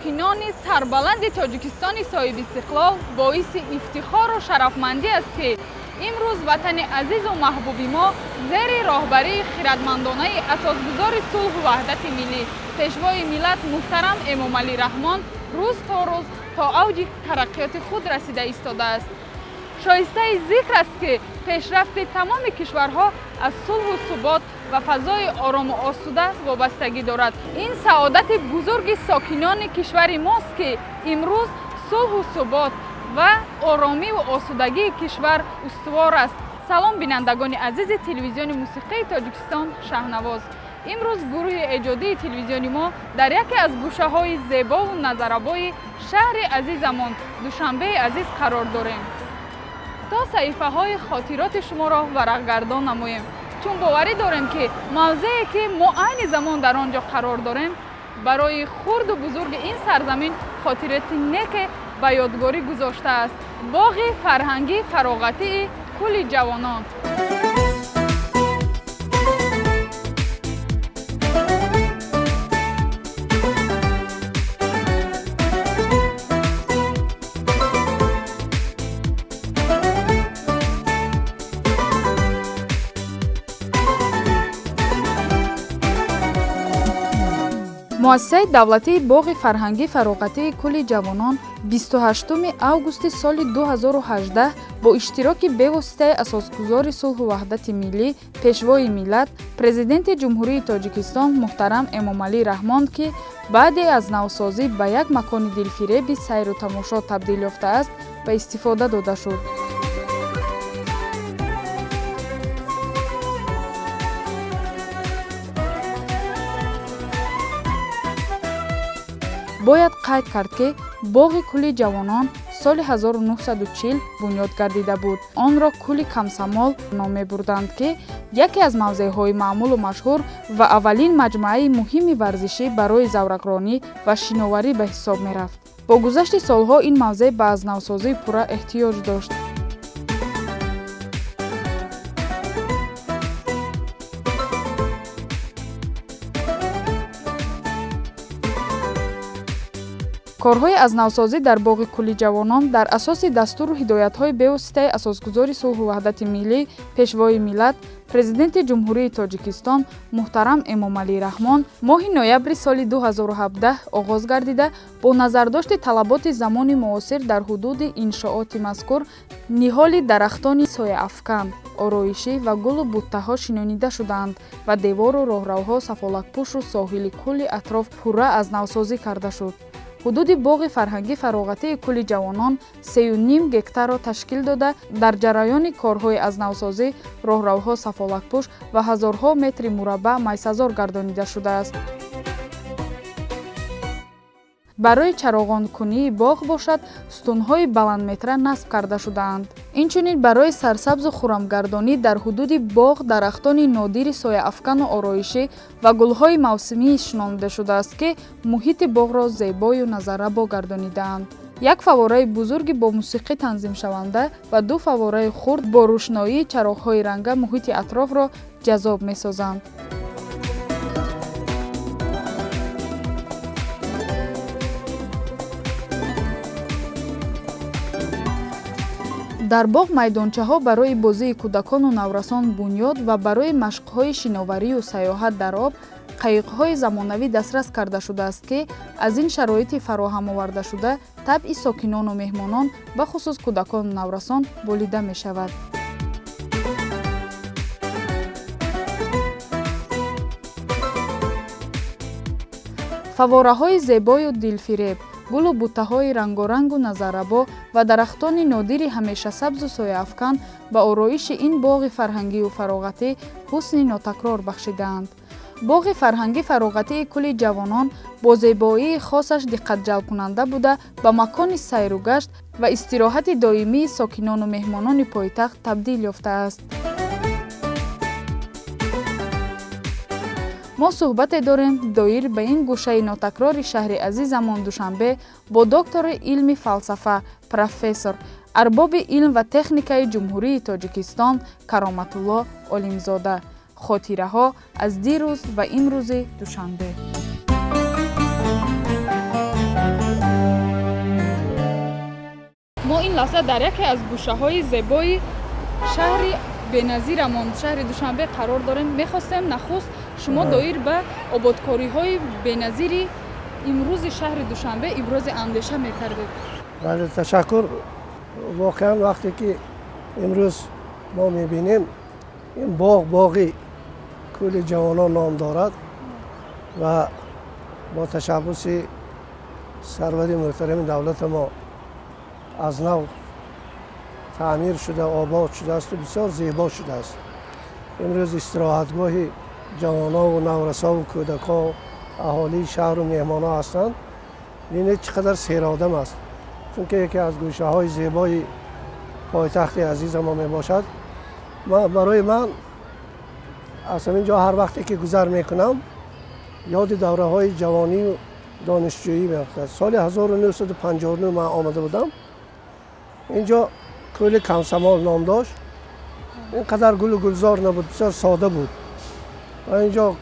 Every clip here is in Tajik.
Сокинони сарбаланди Тоҷикистони соҳибистиқлол боиси ифтихору шарафмандӣ аст, ки имрӯз ватани азизу маҳбуби мо зери роҳбарии хиратмандонаи асосгузори сулҳу ваҳдати миллӣ, пешвои миллат муҳтарам Эмомалӣ Раҳмон рӯз то рӯз то авҷи тараққиёти худ расида истодааст. Шоистаи зикр аст, ки пешрафти тамоми кишварҳо аз сулҳу субот ва фазои орому осуда вобастагӣ дорад. Ин саодати бузурги сокинони кишвари мост, ки имрӯз сулҳу субот ва оромиву осудагии кишвар устувор аст. Салом, бинандагони азизи телевизиони мусиқии Тоҷикистон Шаҳнавоз. Имрӯз гурӯҳи эҷодии телевизиони мо дар яке аз гӯшаҳои зебову назаррабои шаҳри азизамон Душанбеи азиз қарор дорем, то саҳифаҳои хотироти шуморо варақгардон намоем, чун боварӣ дорем, ки мавзее, ки мо айни замон дар он ҷо қарор дорем, барои хурду бузурги ин сарзамин хотироти неке ба ёдгорӣ гузоштааст. Боғи фарҳангии фароғатии кулли ҷавонон. Муассисаи давлатии боғи фарҳангӣ фароғатии кулли ҷавонон 28 августи соли 2018 бо иштироки бевоситаи асосгузори сулҳу ваҳдати миллӣ, пешвои миллат, президенти Ҷумҳурии Тоҷикистон муҳтарам Эмомалӣ Раҳмон, ки баъде аз навсозӣ ба як макони дилфиреби сайру тамошо табдил ёфтааст, ба истифода дода шуд. Бояд қайд кард, ки боғи кулли ҷавонон соли 1940 бунёд гардида буд. Онро кӯли Камсамол ном мебурданд, ки яке аз мавзеъҳои маъмулу машҳур ва аввалин маҷмӯаи муҳими варзишӣ барои заврақронӣ ва шиноварӣ ба ҳисоб мерафт. Бо гузашти солҳо ин мавзеъ ба аз навсозии пурра эҳтиёҷ дошт. Корҳои аз навсозӣ дар боғи кулли ҷавонон дар асоси дастуру ҳидоятҳои бевоситаи асосгузори сулҳу ваҳдати миллӣ, пешвои миллат, президенти Ҷумҳурии Тоҷикистон муҳтарам Эмомалӣ Раҳмон моҳи ноябри соли 2017 оғоз гардида, бо назардошти талаботи замони муосир дар ҳудуди иншооти мазкур ниҳоли дарахтони сояафкан, ороишӣ ва гулу буттаҳо шинонида шудаанд ва девору роҳравҳо, сафолакпӯшу соҳили кулли атроф пурра аз навсозӣ карда шуд. Ҳудуди боғи фарҳангӣ фароғатии кулли ҷавонон 3,5 гектарро ташкил дода, дар ҷараёни корҳои аз навсозӣ роҳравҳо сафолакпӯш ва ҳазорҳо метри мураббаъ майсазор гардонида шудааст. Барои чароғонкунии боғ бошад, сутунҳои баландметра насб карда шудаанд. Инчунин барои сарсабзу хурамгардонӣ дар ҳудуди боғ дарахтони нодири сояафкану ороишӣ ва гулҳои мавсимӣ шинонида шудааст, ки муҳити боғро зебою назаррабо гардонидаанд. Як фаввораи бузурги бо мусиқӣ танзимшаванда ва ду фаввораи хурд бо рӯшноии чароғҳои ранга муҳити атрофро ҷаззоб месозанд. Дар боғ майдончаҳо барои бозии кӯдакону наврасон бунёд ва барои машқҳои шиноварию сайёҳат дар об қайиқҳои замонавӣ дастрас карда шудааст, ки аз ин шароити фароҳам овардашуда табъи сокинону меҳмонон, бахусус кӯдакону наврасон, болида мешавад. Фаввораҳои зебою дилфиреб, гулу буттаҳои рангорангу назаррабо ва дарахтони нодири ҳамешасабзу сояафкан ба ороиши ин боғи фарҳангию фароғатӣ ҳусни нотакрор бахшидаанд. Боғи фарҳангӣ фароғатии кулли ҷавонон бо зебоии хосаш диққатҷалбкунанда буда, ба макони сайру гашт ва истироҳати доимии сокинону меҳмонони пойтахт табдил ёфтааст. Мо суҳбате дорем доир ба ин гӯшаи нотакрори шаҳри азизамон Душанбе бо доктори илми фалсафа, профессор, арбоби илм ва техникаи Ҷумҳурии Тоҷикистон Кароматулло Олимзода. Хотираҳо аз дирӯз ва имрӯзи Душанбе. Мо ин лаҳза дар яке аз гӯшаҳои зебои шаҳри беназирамон, шаҳри Душанбе қарор дорем. Мехостем нахуст шумо доир ба ободкориҳои беназири имрӯзи шаҳри Душанбе ибрози андеша мекардед. Бале, ташаккур. Воқеан, вақте ки имрӯз мо мебинем, ин боғ боғи кӯли ҷавонон ном дорад ва бо ташаббуси сарвари муҳтарами давлати мо аз нав таъмир шуда, обод шудааст, бисёр зебо шудааст. Имрӯз истироҳатгоҳи ҷавонову наврасову кӯдакҳо, аҳолии шаҳру меҳмонҳо ҳастанд. Бинед, чӣ қадар серодам аст, чунки яке аз гӯшаҳои зебои пойтахти азиза мо мебошад. Барои ман аз ҳамин ҷо ҳар вақте ки гузар мекунам, ёди давраҳои ҷавонию донишҷӯӣ меафтад. Соли 1959 ман омада будам. Инҷо кӯли Комсомол ном дошт. Ин қадар гулу гулзор набуд, бисёр сода буд ва инҷо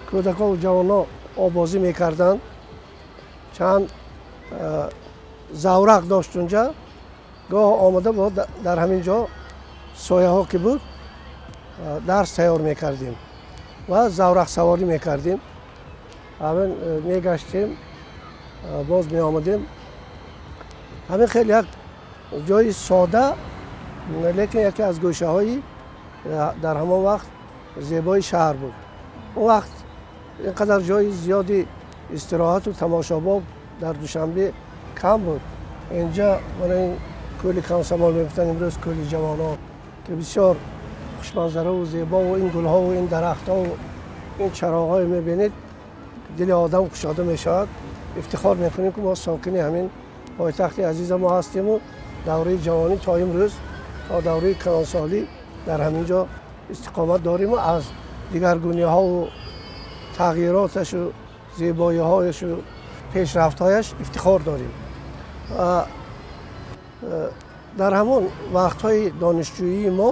кӯдакҳову ҷавонҳо оббозӣ мекарданд. Чанд заврақ дошт унҷа. Гоҳ омада буд, дар ҳамин ҷо сояҳо ки буд, дарс тайёр мекардем ва заврақсаворӣ мекардем. Ҳамин мегаштем, боз меомадем. Ҳамин хеле як ҷои сода, лекин яке аз гӯшаҳои дар ҳамон вақт зебои шаҳр буд. Он вақт ин қадар ҷои зиёди истироҳату тамошобоб дар Душанбе кам буд. Инҷа мана ин кӯли Комсомол мегуфтанд, имрӯз кӯли ҷавонон, ки бисёр хушманзараву зебову ин гулҳову ин дарахтҳову ин чароғҳое мебинед, дили одам кушода мешавад. Ифтихор мекунем, ки мо сокини ҳамин пойтахти азиза мо ҳастему давраи ҷавонӣ то имрӯз, то давраи калонсолӣ дар ҳамин ҷо истиқомат дориму аз дигаргуниҳову тағйироташу зебоиҳояшу пешрафтҳояш ифтихор дорем. Дар ҳамон вақтҳои донишҷӯии мо,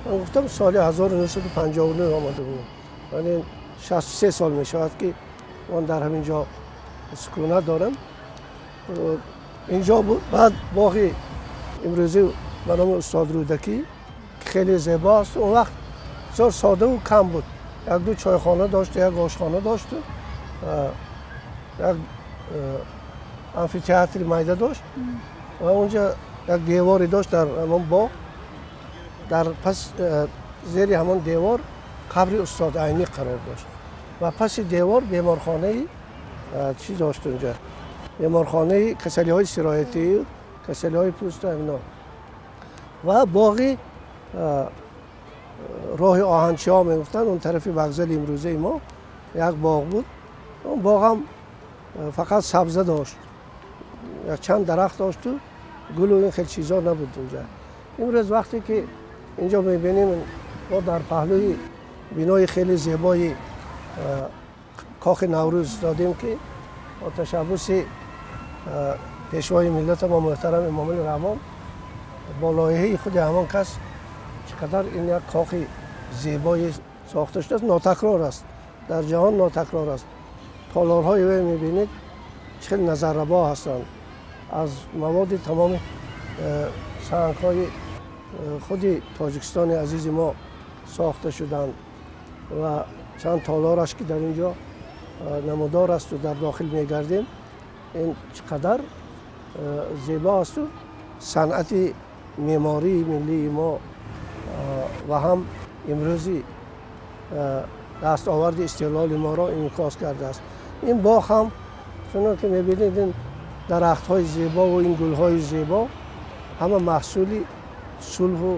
ман гуфтам, соли 1959 омада будем, яъне 63 сол мешавад, ки ман дар ҳамин ҷо сукунат дорам. Инҷо буд. Баъд боғи имрӯзӣ ба номи устод Рӯдакӣ, ки хеле зебо аст, он вақт бисёр содаву кам буд. Як ду чойхона дошту, як ошхона дошту, як амфитеатри майда дошт ва онҷа як деворе дошт дар ҳамон боғ. Дар пас зери ҳамон девор қабри устод Айнӣ қарор дошт ва паси девор беморхонаи чӣ дошт унҷа, беморхонаи касалиҳои сироятию касалиҳои пӯсту ҳамино. Ва боғи роҳи оҳанчиҳо мегуфтанд, он тарафи вокзали имрӯзаи мо як боғ буд. Он боғам фақат сабза дошт, якчанд дарахт дошту гулу ин хел чизҳо набуд унҷа. Имрӯз вақте ки инҷо мебинем, мо дар паҳлӯи бинои хеле зебои кохи Наврӯз истодем, ки бо ташаббуси пешвои миллата мо муҳтарам Эмомали Раҳмон, бо лоиҳаи худи ҳамон кас, чӣ қадар ин як кохи зебое сохта шудааст, нотакрор аст, дар ҷаҳон нотакрор аст. Толорҳои вай мебинед, чӣ хел назаррабо ҳастанд, аз маводи тамоми сангҳои худи Тоҷикистони азизи мо сохта шуданд ва чанд толораш, ки дар ин ҷо намудор асту дар дохил мегардем, ин чӣ қадар зебо асту санъати меъмории миллии мо ва ҳам имрӯзи дастоварди истиқлоли моро инъикос кардааст. Ин боғ ҳам чунон ки мебинед, ин дарахтҳои зебову ин гулҳои зебо ҳама маҳсули сулҳу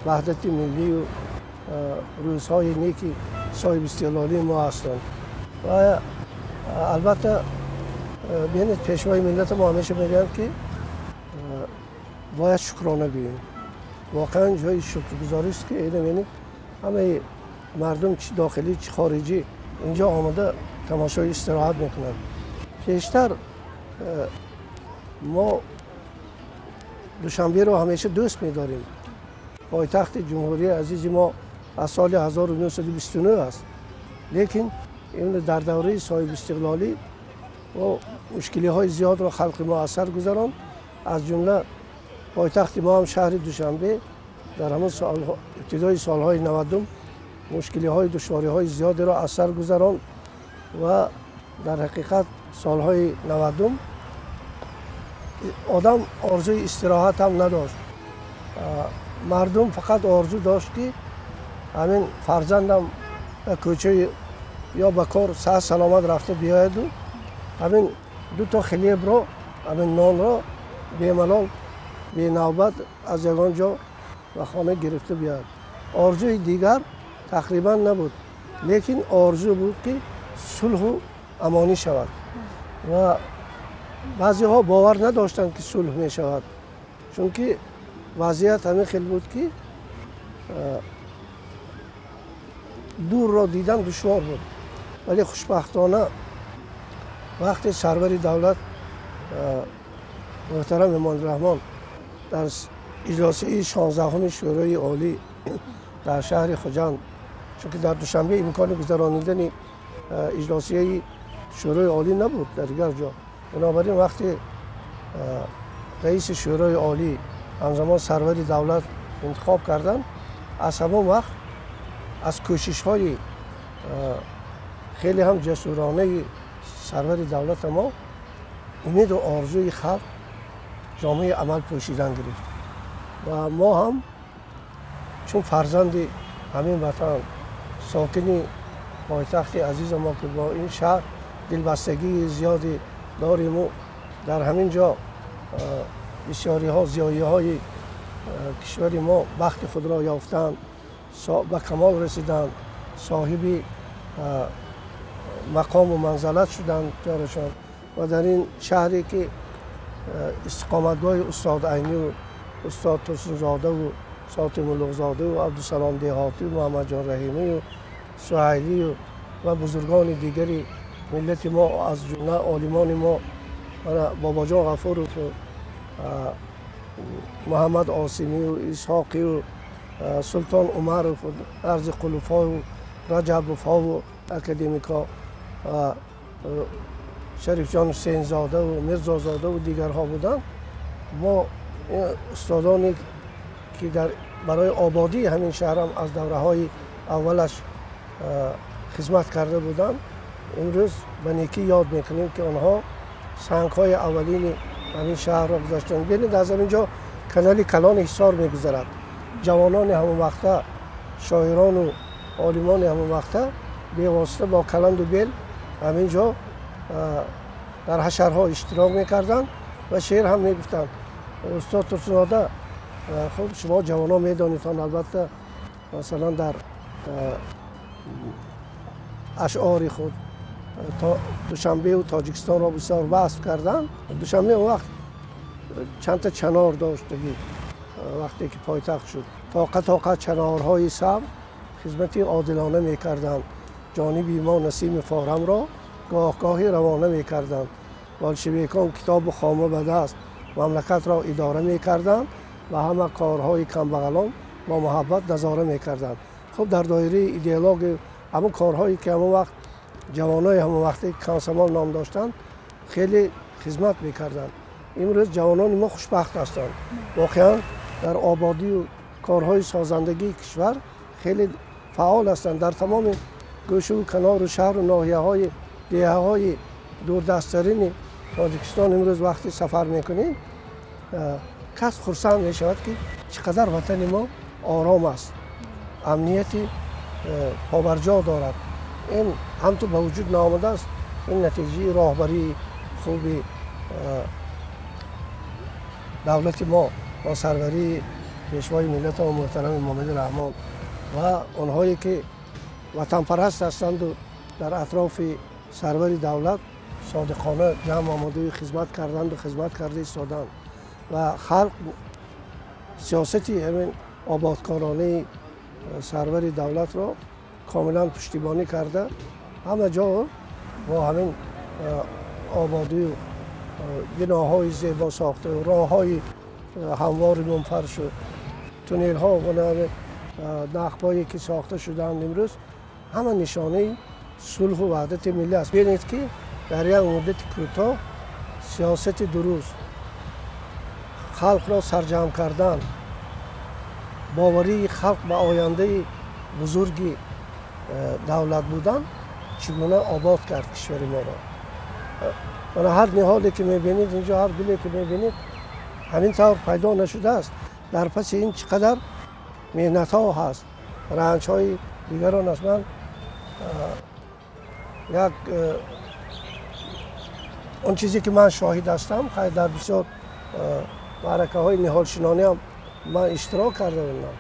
ваҳдати миллию рӯзҳои неки соҳибистиқлолии мо ҳастанд. Ва албатта, бинед, пешвои миллати мо ҳамеша мегӯянд, ки бояд шукрона гӯем. Воқеан ҷои шукргузорист, ки ина бинед, ҳамаи мардум, чи дохилӣ, чи хориҷӣ, инҷо омада тамошои истироҳат мекунанд. Пештар мо Душанберо ҳамеша дӯст медорем. Пойтахти ҷумҳурии азизи мо аз соли 1929 аст, лекин дар давраи соҳибистиқлолӣ мушкилиҳои зиёдро халқи мо аз сар гузаронд. Аз ҷумла пойтахти мо ҳам шаҳри Душанбе дар ҳамон ибтидои солҳои 90 мушкилиҳои душвориҳои зиёдеро аз сар гузаронд ва дар ҳақиқат солҳои 90 одам орзуи истироҳат ҳам надошт. Мардум фақат орзу дошт, ки ҳамин фарзандам ба кӯчаи ё ба кор саҳат саломат рафта биёяду ҳамин дуто хлебро, ҳамин нонро бемалол, бенавбат аз ягон ҷо ба хона гирифта биёяд. Орзуи дигар тақрибан набуд, лекин орзу буд, ки сулҳу амонӣ шавад. Ва баъзеҳо бовар надоштанд, ки сулҳ мешавад, чунки вазъият ҳамин хел буд, ки дурро дидан душвор буд. Вале хушбахтона вақте сарвари давлат муҳтарам Эмомалӣ Раҳмон дар иҷлосияи 16-уми Шӯрои Олӣ дар шаҳри Хуҷанд, чунки дар Душанбе имкони гузаронидани иҷлосияи Шӯрои Олӣ набуд дар дигар ҷо, бинобар ин вақте раиси Шӯрои Олӣ ҳамзамон сарвари давлат интихоб карданд, аз ҳамон вақт аз кӯшишҳои хеле ҳам ҷасуронаи сарвари давлата мо умеду орзуи халқ ҷомаи амал пӯшидан гирифт. Ва мо ҳам чун фарзанди ҳамин ватан, сокини пойтахти азиза мо, ки бо ин шаҳр дилбастагии зиёде дориму дар ҳамин ҷо бисёриҳо зиёиҳои кишвари мо бахти худро ёфтанд, ба камол расиданд, соҳиби мақому манзалат шуданд ҷорашон. Ва дар ин шаҳре, ки истиқоматгоҳи устод Айнию устод Турсунзодаву Сотимуллуқзодаву Абдусалом Деҳотию Муҳаммадҷон Раҳимию Суҳайлию ва бузургони дигари миллати мо, аз ҷумла олимони мо Бобоҷон Ғафурову Муҳаммад Осимию Исҳоқию Султон Умарову Арзи Қулуфову Раҷабовҳову академикҳо, Шарифҷон Ҳусейнзодаву Мирзозодаву дигарҳо буданд, мо устодоне, ки барои ободии ҳамин шаҳрам аз давраҳои аввалаш хизмат карда буданд, имрӯз ба некӣ ёд мекунем, ки онҳо сангҳои аввалини ҳамин шаҳрро гузоштанд. Бинед, аз ҳамин ҷо канали калони Ҳисор мегузарад. Ҷавонони ҳамон вақта, шоирону олимони ҳамон вақта бевосита бо каланду бел ҳамин ҷо дар ҳашарҳо иштирок мекарданд ва шеър ҳам мегуфтанд. Устод Турсунзода, хуб, шумо ҷавонон медонедон албатта, масалан, дар ашъори худ Душанбеу Тоҷикистонро бисёр васф карданд. Душанбе он вақт чандта чанор дошт, вақте ки пойтахт шуд. Тоқа тоқа чанорҳои сабз хизмати одилона мекарданд, ҷониби мо насими форамро гоҳгоҳӣ равона мекарданд. Болшевикон китобу хома ба даст мамлакатро идора мекарданд ва ҳама корҳои камбағалон бо муҳаббат назора мекарданд. Хуб, дар доираи идеология ҳамон корҳое, ки ҳамон вақт ҷавонои ҳамон вақте комсомол ном доштанд, хеле хизмат мекарданд. Имрӯз ҷавонони мо хушбахт ҳастанд. Воқеан дар ободию корҳои созандагии кишвар хеле фаъол ҳастанд. Дар тамоми гӯшаву канору шаҳру ноҳияҳои деҳаҳои дурдасттарини Тоҷикистон имрӯз вақте сафар мекунем, кас хурсанд мешавад, ки чӣ қадар ватани мо ором аст, амнияти побарҷо дорад. Ин ҳамту ба вуҷуд наомадааст, ин натиҷаи роҳбарии хуби давлати мо бо сарварии пешвои миллатамо муҳтарам Эмомалӣ Раҳмон ва онҳое, ки ватанпараст ҳастанду дар атрофи сарвари давлат содиқона ҷамъ омадаю хизмат карданду хизмат карда истоданд. Ва халқ сиёсати ҳамин ободкоронаи сарвари давлатро комилан пуштибонӣ карда, ҳама ҷо бо ҳамин ободию биноҳои зебо сохта, роҳҳои ҳамвори мунфаршу туннелҳо ва нақбҳое, ки сохта шудаанд, имрӯз ҳама нишонаи сулҳу ваҳдати миллӣ аст. Бинед, ки дар як муддати кӯтоҳ сиёсати дуруст, халқро сарҷамъ кардан, боварии халқ ба ояндаи бузурги давлат будан чӣ гуна обод кард кишвари моро. Мана ҳар ниҳоле ки мебинед инҷо, ҳар гуле ки мебинед, ҳамин тавр пайдо нашудааст. Дар паси ин чӣ қадар меҳнатҳо ҳаст, ранҷҳои дигарон аст. Ман як он чизе ки ман шоҳид ҳастам, хай дар бисёр маъракаҳои ниҳолшинонӣ ҳам ман иштирок карда будам.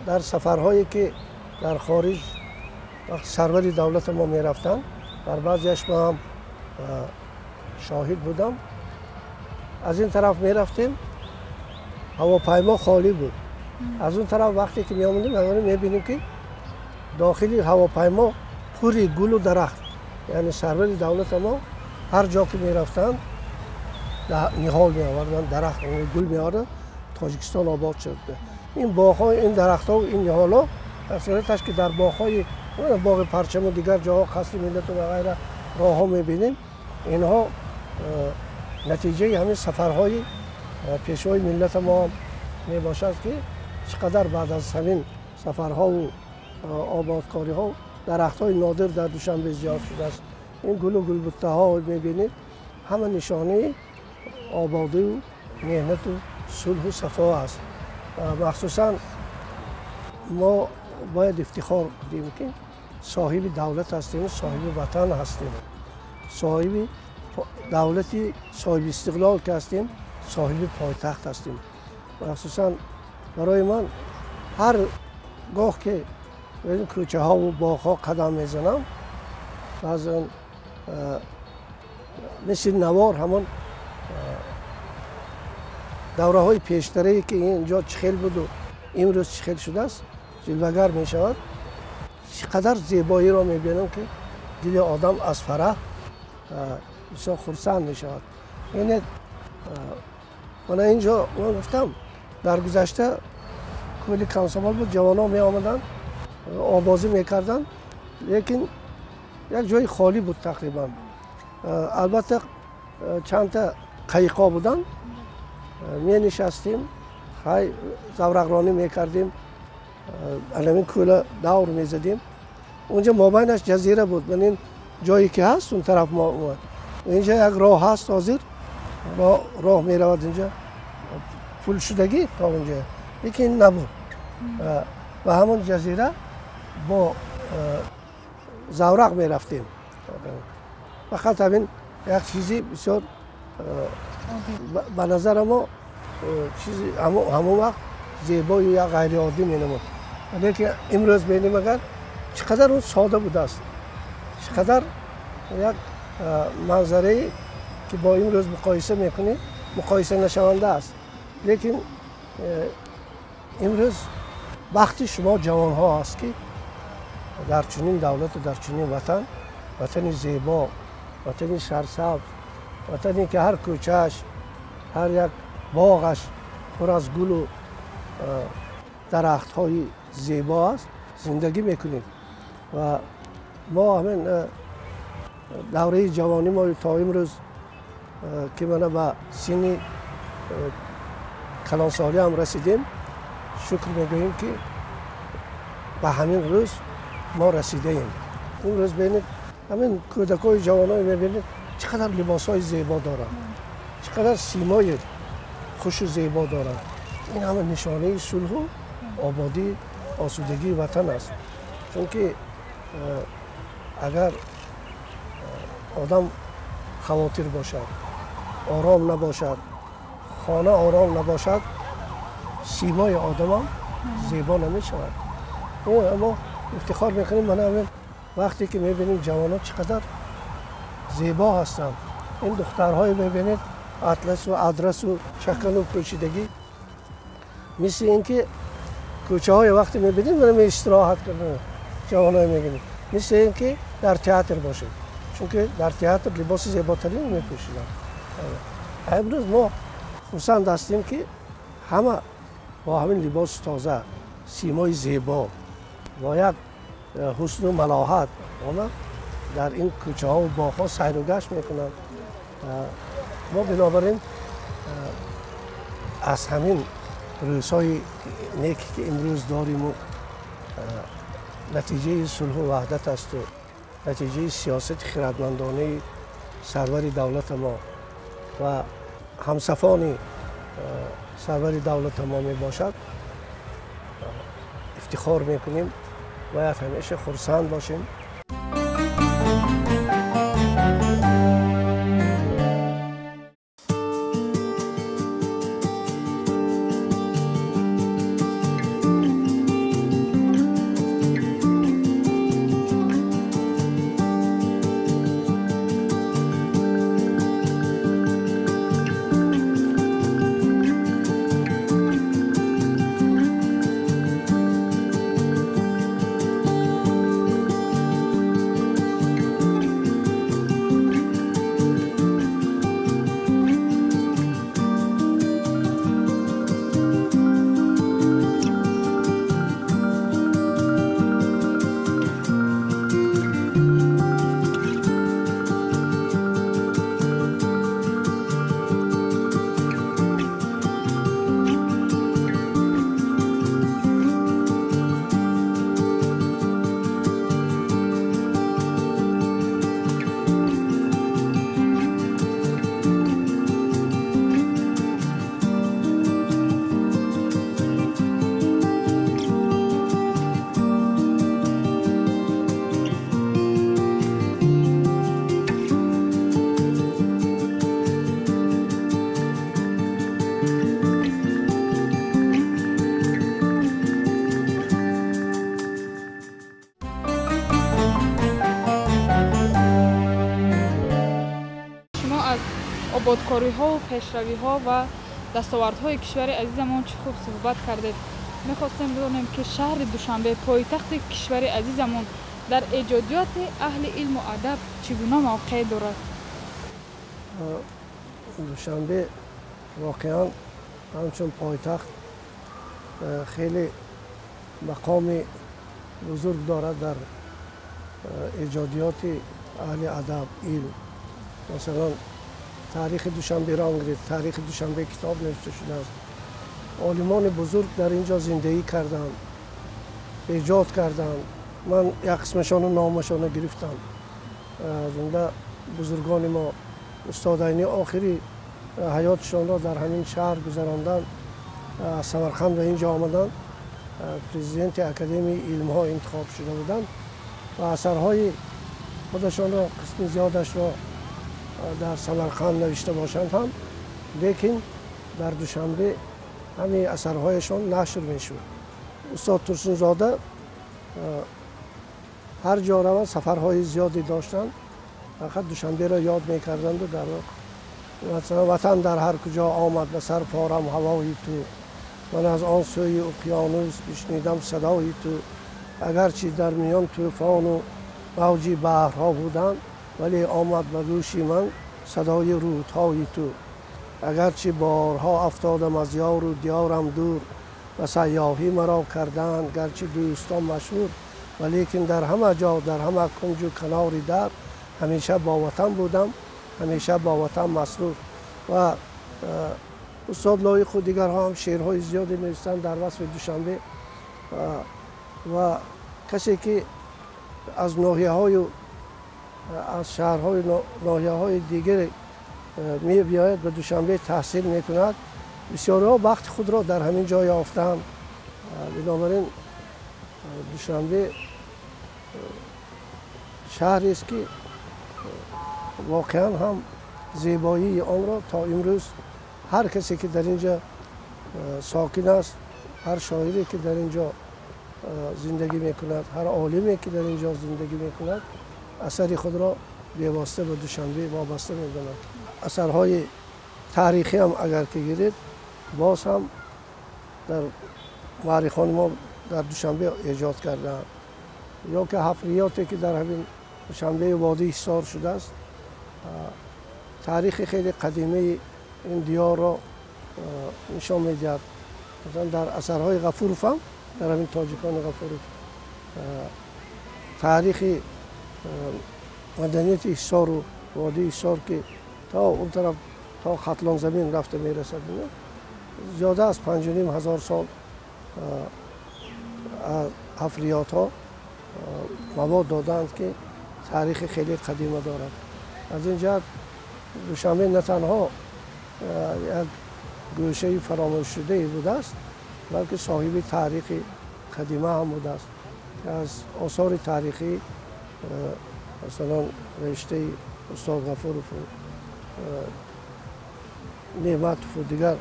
Дар сафарҳое ки дар хориҷ вақти сарвари давлати мо мерафтанд, дар баъзеаш ман ҳам шоҳид будам. Аз ин тараф мерафтем, ҳавопаймо холӣ буд. Аз он тараф вақте ки меомадем, мебинем ки дохили ҳавопаймо пури гулу дарахт. Яъне сарвари давлати мо ҳар ҷо ки мерафтанд, ниҳол меоварданд, дарахт, гул меоварданд, Тоҷикистон обод шуд. Ин боғҳо, ин дарахтҳо, ин ниҳолҳо дар сураташ ки дар боғҳои боғи Парчаму дигар ҷоҳо, Қасри Миллату ва ғайра роҳҳо мебинем, инҳо натиҷаи ҳамин сафарҳои пешвои миллати мо мебошад, ки чӣ қадар баъд аз ҳамин сафарҳову ободкориҳо дарахтҳои нодир дар Душанбе зиёд шудааст. Ин гулу гулбуттаҳо мебинед, ҳама нишонаи ободию меҳнату сулҳу сафо аст. Махсусан мо бояд ифтихор кунем, ки соҳиби давлат ҳастем, соҳиби ватан ҳастем, соҳиби давлати соҳиби истиқлол ки ҳастем, соҳиби пойтахт ҳастем. Махсусан барои ман ҳар гоҳ ки ин кӯчаҳову боғҳо қадам мезанам, баъзан мисли навор ҳамон давраҳои пештарае ки инҷо чӣ хел буду имрӯз чӣ хел шудааст, ҷилвагар мешавад. Чӣ қадар зебоиро мебинам, ки дили одам аз фараҳ бисёр хурсанд мешавад. Яъне мана инҷо ман гуфтам, дар гузашта кӯли Комсомол буд, ҷавонон меомаданд, обозӣ мекарданд, лекин як ҷои холӣ буд тақрибан. Албатта, чандта қайиқҳо буданд, менишастем, хай заврақронӣ мекардем, анамин кӯла давр мезадем. Унҷа мобайнаш ҷазира буд. Ман ин ҷое ки ҳаст, он тараф мо инҷа як роҳ ҳаст, ҳозир роҳ меравад инҷа, пулшудагӣ то унҷа, лекин набуд. Ба ҳамон ҷазира бо заврақ мерафтем. Фақат ҳамин як чизи бисёр ба назара мо чизи ҳамон вақт зебою як ғайриоддӣ менамуд, лекин имрӯз бинем агар, чӣ қадар он сода будааст, чӣ қадар як манзарае ки бо имрӯз муқоиса мекунӣ, муқоиса нашаванда аст. Лекин имрӯз бахти шумо ҷавонҳо аст, ки дар чунин давлату дар чунин ватан, ватани зебо, ватани сарсабз, ватане ки ҳар кӯчааш, ҳар як боғаш пур аз гулу дарахтҳои зебо аст, зиндагӣ мекунед. Ва мо ҳамин давраи ҷавонӣ мо то имрӯз ки мана ба синни калонсолӣ ҳам расидем, шукр мегӯем, ки ба ҳамин рӯз мо расидаем. Имрӯз бинед, ҳамин кӯдакҳои ҷавоное мебинед, чӣ қадар либосҳои зебо доранд, чӣ қадар симои хушу зебо доранд. Ин ҳама нишонаи сулҳу ободӣ, осудагии ватан аст. Чунки агар одам хавотир бошад, ором набошад, хона ором набошад, симои одамам зебо намешавад. Мо ифтихор мекунем, мана ҳамин вақте ки мебинем, ҷавонон чӣ қадар зебо ҳастанд. Ин духтарҳое мебинед, атласу адрасу чакану пӯшидагӣ, мисли ин ки кӯчаҳое вақте мебинем, мана истироҳат кардан ҷавоное мебинем, мисли ин ки дар театр бошед, чунки дар театр либоси зеботарин мепӯшиданд. Имрӯз мо хурсанд ҳастем, ки ҳама бо ҳамин либоси тоза, симои зебо, бо як ҳусну малоҳат ҳама дар ин кӯчаҳову боғҳо сайру гашт мекунанд. Мо бинобар ин Аз ҳамин рӯзҳои неке ки имрӯз дориму натиҷаи сулҳу ваҳдат асту натиҷаи сиёсати хирадмандонаи сарвари давлати мо ва ҳамсафони сарвари давлати мо мебошад, ифтихор мекунем, бояд ҳамеша хурсанд бошем. Ободкориҳову пешравиҳо ва дастовардҳои кишвари азизамон чӣ хуб суҳбат кардед. Мехостем бидонем, ки шаҳри Душанбе, пойтахти кишвари азизамон, дар эҷодиёти аҳли илму адаб чӣ гуна мавқеъ дорад? Душанбе воқеан ҳамчун пойтахт хеле мақоми бузург дорад дар эҷодиёти аҳли адаб, илм. Масалан, таърихи Душанберо гирифт, таърихи Душанбе китоб навишта шудааст. Олимони бузург дар ин ҷо зиндагӣ карданд, эҷод карданд. Ман як қисмашону номашонро гирифтам. Аз ҷумла бузургони мо устод Айнӣ охири ҳаётшонро дар ҳамин шаҳр гузаронданд, аз Самарқанд ба ин ҷо омаданд, президенти Академияи илмҳо интихоб шуда буданд ва асарҳои худашонро қисми зиёдашро дар Самарқанд навишта бошанд ҳам, лекин дар Душанбе ҳамин асарҳояшон нашр мешуд. Устод Турсунзода ҳар ҷо раванд сафарҳои зиёде доштанд, фақат Душанберо ёд мекарданду дар масалан ватан дар ҳар куҷо омад ба сар порам ҳавои ту, ман аз он сӯи уқёнус бишнидам садои ту, агарчи дар миён тӯфону мавҷи баҳрҳо буданд, вале омад ба гӯши ман садои рӯдҳои ту, агарчи борҳо афтодам аз ёру диёрам дур, ва сайёҳӣ маро карданд гарчи дӯстон машҳур, валекин дар ҳама ҷо, дар ҳама кунҷу канори дар, ҳамеша бо ватан будам, ҳамеша бо ватан масрур. Ва устод Лоиқу дигарҳо ҳам шеърҳои зиёде навиштанд дар васфи Душанбе. Ва касе ки аз ноҳияҳою аз шаҳрҳои ноҳияҳои дигар мебиёяд ба Душанбе таҳсил мекунад, бисёриҳо вақти худро дар ҳамин ҷо ёфтаанд. Бинобар ин Душанбе шаҳрест ки воқеан ҳам зебоии онро то имрӯз ҳар касе ки дар ин ҷо сокин аст, ҳар шоире ки дар ин ҷо зиндагӣ мекунад, ҳар олиме ки дар ин ҷо зиндагӣ мекунад, асари худро бевосита ба Душанбе вобаста медонад. Асарҳои таърихӣ ҳам агар ки гиред, боз ҳам дар муаррихони мо дар Душанбе эҷод кардаанд, ё ки ҳафриёте ки дар ҳамин Душанбеи водии Ҳисор шудааст, таърихи хеле қадимаи ин диёрро нишон медиҳад. Масалан, дар асарҳои Ғафуров ҳам, дар ҳамин тоҷикони Ғафуров таърихи маданияти Ҳисору водии Ҳисор ки то он тараф то Хатлонзамин рафта мерасад, зиёда аз 5500 сол ҳафриётҳо мавод додаанд, ки таърихи хеле қадима дорад. Аз ин ҷиҳат Душанбе на танҳо як гӯшаи фаромӯшшудае будааст, балки соҳиби таърихи қадима ҳам будааст. Аз осори таърихӣ, масалан, риштаи устод Ғафурову Неъматову дигар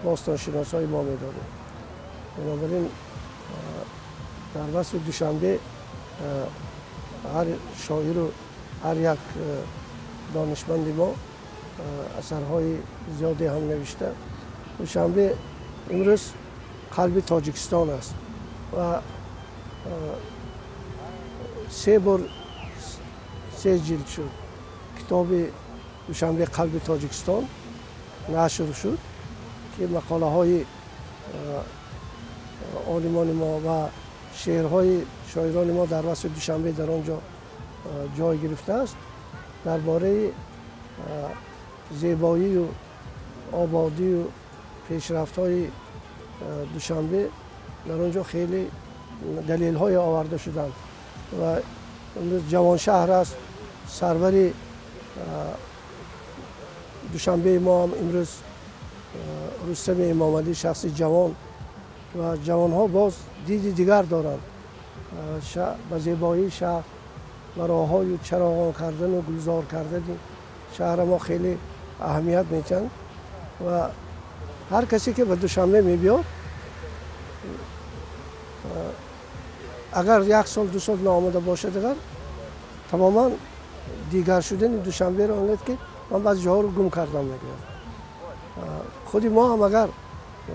бостоншиносҳои мо медонем. Бинобар ин дар васфи Душанбе ҳар шоиру ҳар як донишманди мо асарҳои зиёде ҳам навишта. Душанбе имрӯз қалби Тоҷикистон аст ва се бор се ҷилд шуд китоби Душанбе қалби Тоҷикистон нашр шуд, ки мақолаҳои олимони мо ва шеърҳои шоирони мо дар васфи Душанбе дар он ҷо ҷой гирифтааст. Дар бораи зебоию ободию пешрафтҳои Душанбе дар он ҷо хеле далелҳое оварда шуданд ва имрӯз ҷавоншаҳр аст. Сарвари Душанбеи мо ҳам имрӯз Рустами Эмомалӣ шахси ҷавон ва ҷавонҳо боз диди дигар доранд ба зебоии шаҳр, ба роҳҳою чароғон кардану гулзор кардани шаҳри мо хеле аҳамият медиҳанд ва ҳар касе ки ба Душанбе мебиёд, агар як сол ду сол наомада бошад, агар тамоман дигар шудани Душанберо мегӯяд, ки ман баъзе ҷоҳоро гум кардам, мегӯяд. Худи мо ҳам агар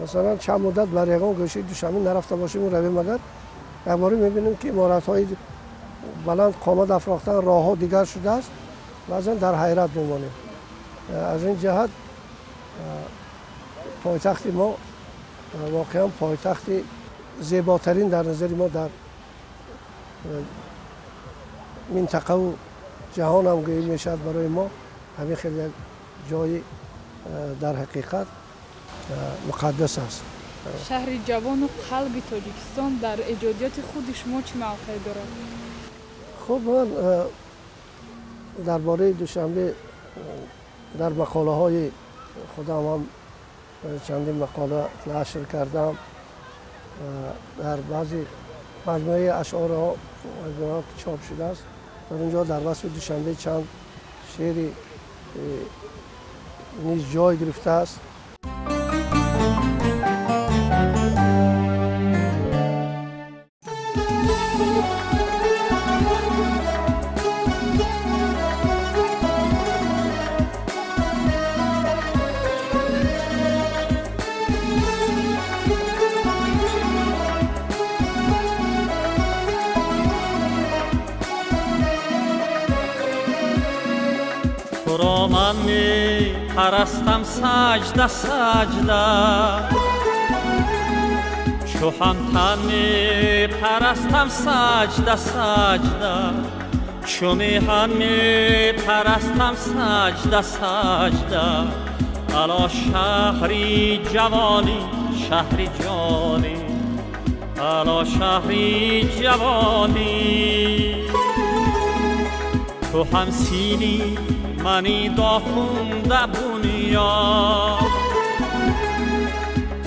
масалан чанд муддат бар ягон гӯшаи Душанбе нарафта бошем, равем, агар якбора мебинем, ки иморатҳои баланд қомат афрохтан, роҳҳо дигар шудааст, баъзан дар ҳайрат мемонем. Аз ин ҷиҳат пойтахти мо воқеан пойтахти зеботарин дар назари мо дар минтақаву ҷаҳон ҳам гӯӣ мешавад. Барои мо ҳамин хел як ҷои дар ҳақиқат муқаддас аст. Шаҳри ҷавону қалби Тоҷикистон дар эҷодиёти худи шумо чӣ мавқеъ дорад? Хуб, ман дар бораи Душанбе дар мақолаҳои худам ҳам чандин мақола нашр кардам. Дар баъзе маҷмӯаи ашъорҳо ки чоп шудааст, дар он ҷо дар васфи Душанбе чанд шеъри низ ҷой гирифтааст. Туро ман мепарастам саҷда саҷда, чу ҳамтан мепарастам саҷда саҷда, чу меҳан мепарастам саҷда саҷда. Ало шаҳри ҷавонӣ, шаҳри ҷонӣ, ало шаҳри ҷавонӣ. Ту ҳамсинӣ мани дохунда бунёд,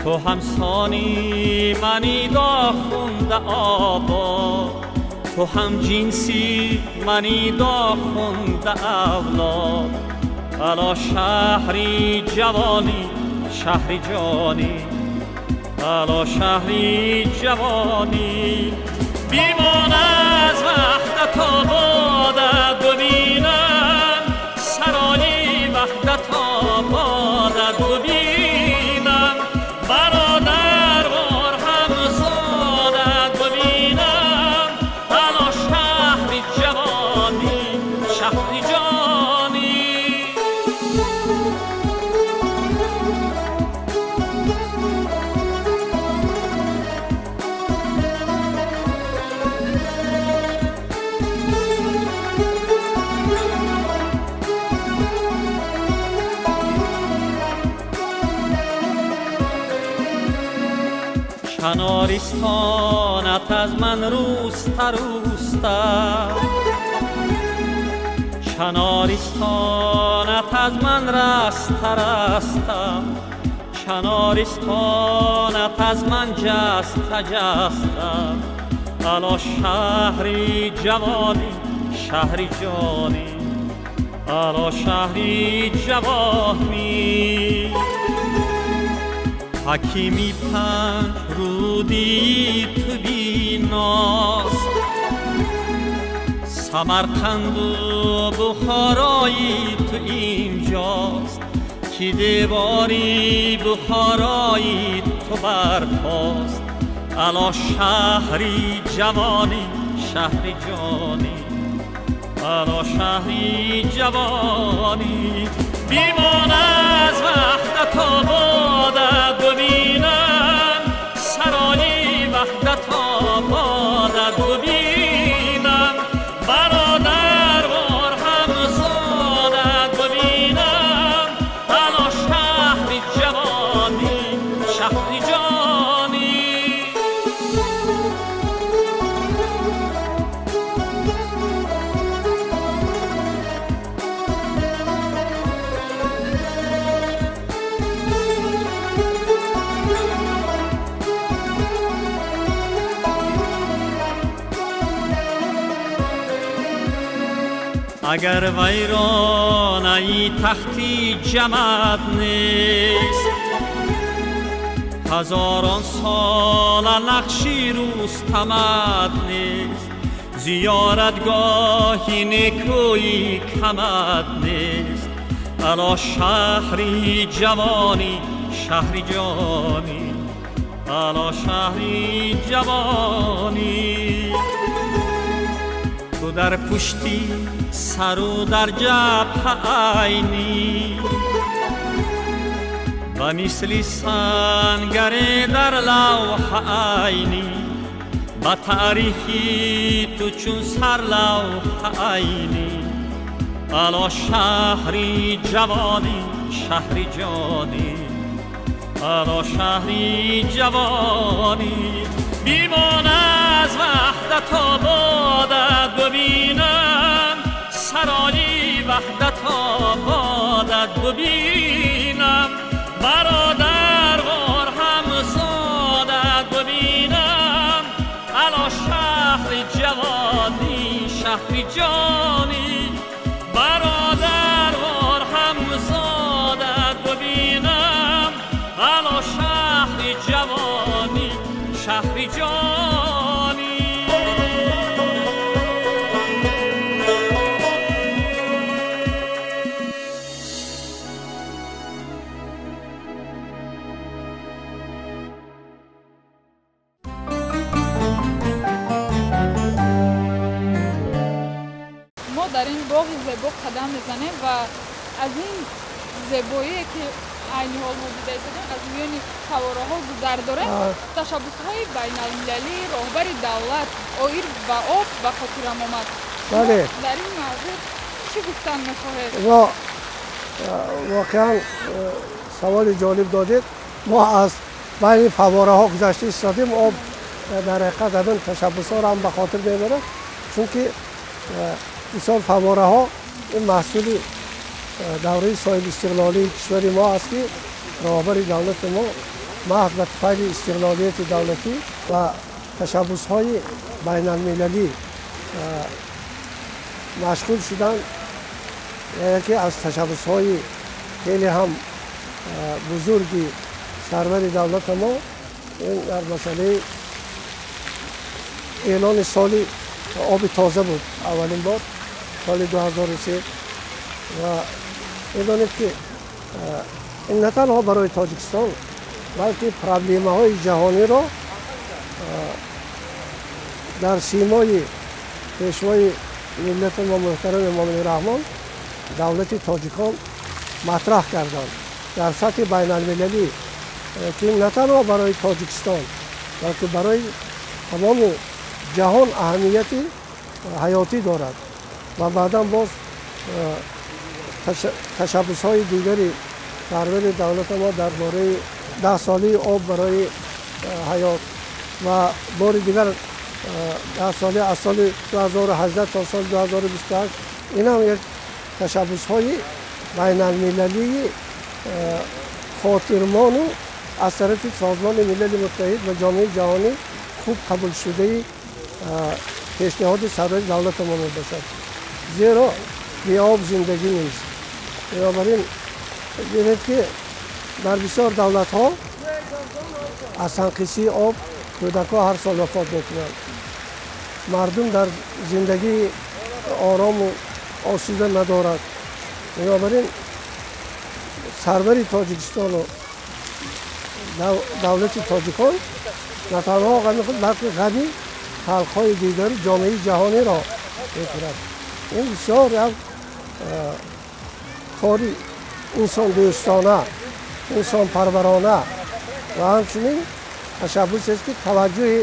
ту ҳамсонӣ мани дохунда обод, ту ҳамҷинсӣ мани дохунда авлод. Ало шаҳри ҷавонӣ, шаҳри ҷонӣ, ало шаҳри ҷавонӣ. Бимон аз ваҳдат ободат бибинам, сарои ваҳдат ободат бибинам, бародарвор ҳамзодат бибинам. Ало шаҳри ҷавонӣ, шаҳри ҷонӣ. چنارستانت از من روسته روسته، چنارستانت از من رسته رسته، چنارستانت از من جسته جسته. الا شهری جوانی شهری جانی، الا شهری جوانی. حکیمی پنج رودی تو بیناست، سمرقند و بخارایی تو اینجاست، که دیواری بخارایی تو برپاست. الا شهری جوانی شهری جانی، الا شهری جوانی. بیمان از وحدت آبادت ببینم، سرای وحدت آبادت ببینم، برادروار همزادت ببینم. الا شهری جوانی شهری جانی. اگر ویرانه تختی جمد نیست، هزاران سال نقشی رستمت نیست، زیارتگاهی نیکویی کمت نیست. الا شهری جوانی شهری جانی، الا شهری جوانی. تو در پشتی سرو در جبهه عینی، و مثل سنگر در لوح عینی، با تاریخی تو چون سر لوح عینی. الا شهری جوانی شهری جانی، الا شهری جوانی. بیمان از وحدت آبادت ببینم، سرای وحدت آبادت ببینم، برادروار همزادت ببینم. الا شهر جوانی شهری جانی، برادروار همزادت ببینم. الا شهر جوانی شهری جانی. ما در این باغ زیبا قدم میزنیم و از این زیبایی که عینی حال ما دیده ایستادیم از میان فواره‌ها گذر داریم. تشبث‌های بین‌المللی راهبر دولت آیر و آب به خاطرم آمد. بله. در این موضوع چی گفتن میخواهید؟ ما واقعا سوال جالب دادید. ما از بین فواره‌ها گذشته ایستادیم. آب در حقیقت همین تشبث‌ها را هم به خاطر میبره، چون که مثال فواره‌ها این محصول دوره صاحب استقلالی کشور ما است که راهبر دولت ما محض به طفیل استقلالیت دولتی و تشبث‌های بین‌المللی مشغول شدن. یکی از تشبث‌های خیلی هم بزرگی سرور دولت ما این در مسئله اعلان سال آب تازه بود، اولین بار سال 2003. و می‌دانید که این نه تنها برای تاجیکستان بلکه پرابلم‌های جهانی را در سیمای پیشوای ملت ما محترم امام رحمان دولت تاجیکان مطرح کردند در سطح بین المللی که نه تنها برای تاجیکستان بلکه برای تمام جهان اهمیت حیاتی دارد. و بعدا باز تشبث‌های دیگری سرور دولت ما درباره 10 ساله آب برای ҳаёт ва бори дигар 10 сола аз соли 2018 то соли 2028. Ин ҳам як ташаббусҳои байналмилалии хотирмону аз тарафи Созмони Милали Муттаҳид ва ҷомеаи ҷаҳонӣ хуб қабулшудаи пешниҳоди сарвари давлатамон мебошад, зеро беоб зиндагӣ нест. Бинобар ин бинед, ки дар бисёр давлатҳо аз танқисии об кӯдакҳо ҳар сол вафот мекунанд, мардум дар зиндагии орому осуда надорад. Бинобар ин сарвари Тоҷикистону давлати тоҷикон на танҳо ғами худ, балки ғами халқҳои дигару ҷомеаи ҷаҳониро мекунад. Ин бисёр як кори инсондӯстона, инсонпарварона ва ҳамчунин ташаббусест, ки таваҷҷӯҳи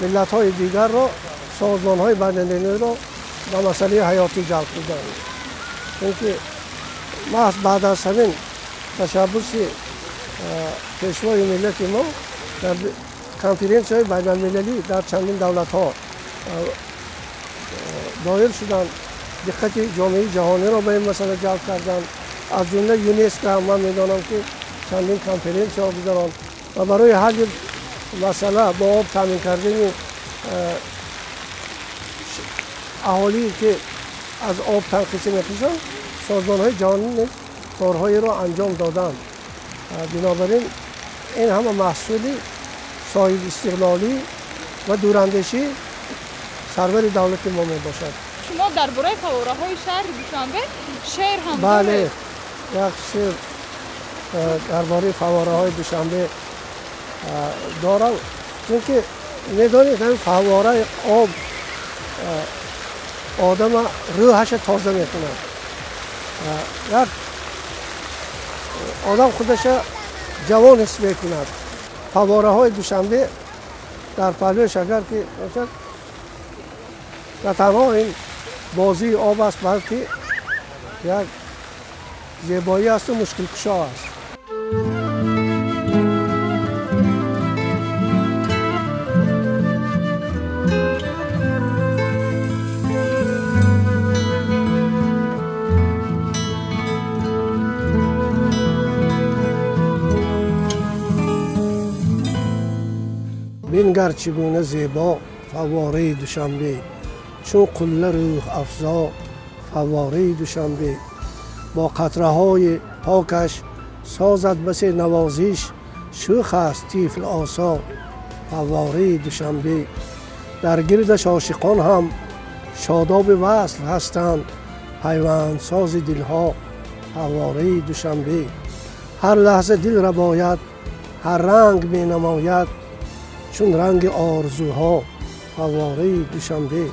миллатҳои дигарро, созмонҳои байналмилалиро ба масъалаи ҳаётӣ ҷалб карданд. Чунки маҳз баъд аз ҳамин ташаббуси пешвои миллати мо дар конференсияҳои байналмилалӣ дар чандин давлатҳо доир шуданд, диққати ҷомеаи ҷаҳониро ба ин масъала ҷалб карданд. Аз ҷумла ЮНЕСКО ҳам, ман медонам, ки чандин конференсияҳо гузаронд ва барои ҳалли масъала бо об таъмин кардани аҳолие, ки аз об танқисӣ мекашанд, созмонҳои ҷаҳонӣ низ корҳоеро анҷом доданд. Бинобар ин ин ҳама маҳсули соҳибистиқлолӣ ва дурандешии сарвари давлати мо мебошад. Шумо дар бораи фаввораҳои шаҳри Душанбе шеър ҳам Бале, як шеър дар бораи фаввораҳои Душанбе дорам, чунки медонед, ҳамин фаввораи об одама рӯҳаша тоза мекунад, як одам худаша ҷавон ҳис мекунад. Фаввораҳои Душанбе дар паҳлӯяш агар ки бошад, на танҳо ин бозии об аст, балки як зебоӣ асту мушкилкушо аст. Бингар, чӣ гуна зебо фаввораи Душанбе, чун қулла рӯҳ афзо фаввораи Душанбе. Бо қатраҳои покаш созад басе навозиш, шӯх аст тифл осо фаввораи Душанбе. Дар гирдаш ошиқон ҳам шодоби васл ҳастанд, пайвандсози дилҳо фаввораи Душанбе. Ҳар лаҳза дил рабояд, ҳар ранг менамояд, чун ранги орзуҳо фаввораи Душанбе.